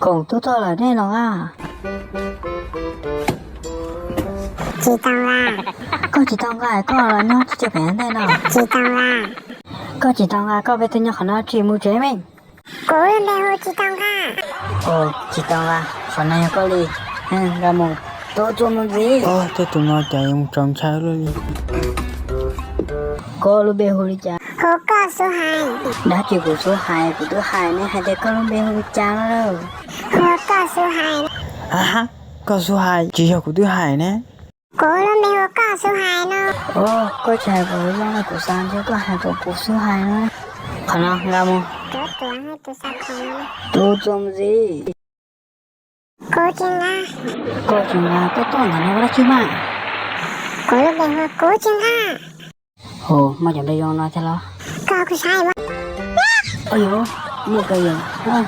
Koom tuaj txog lawm nej los a? Tsis tau nqa. Koj tsis tau nqa koj los nyob tsis tso pem ntej no. Tsis tau nqa. Koj tsis tau nqa koj peb tug nyob qhov no tsis mus tsev me. Kuv lub npe hu tsis tau nqa. Tsis tau nqa, qhov no yog koj li. Nqa mus, tuaj txuas mus ntxiv. Tej tus no cas yuav mus txaus ntshai luaj li. Koj lub npe hu li cas? Hu Koj Xub Hais. Dab tsi kuv xub hais, kuv twb hais ne, hais tias koj lub npe hu li cas no lawm. Hu Koj Xub Hais. Koj Xub Hais, tsis yog kuv twb hais ne. Kuv lub npe hu Koj Xub Hais no. Koj tsis hais kuv lub no kuv xav ntshe koj hais kom kuv xub hais no. Qhov no nqa mus. Tuaj txuas mus ntxiv. Kuv tsis nqa. Koj tsis nqa, koj tuaj ntawm no ua dab tsi mas? Kuv lub npe hu kuv tsis nqa. Hu muaj cov npe zoo no thiab los? Koj kuv saib. Ua yuav muaj kawg yom. Nqa.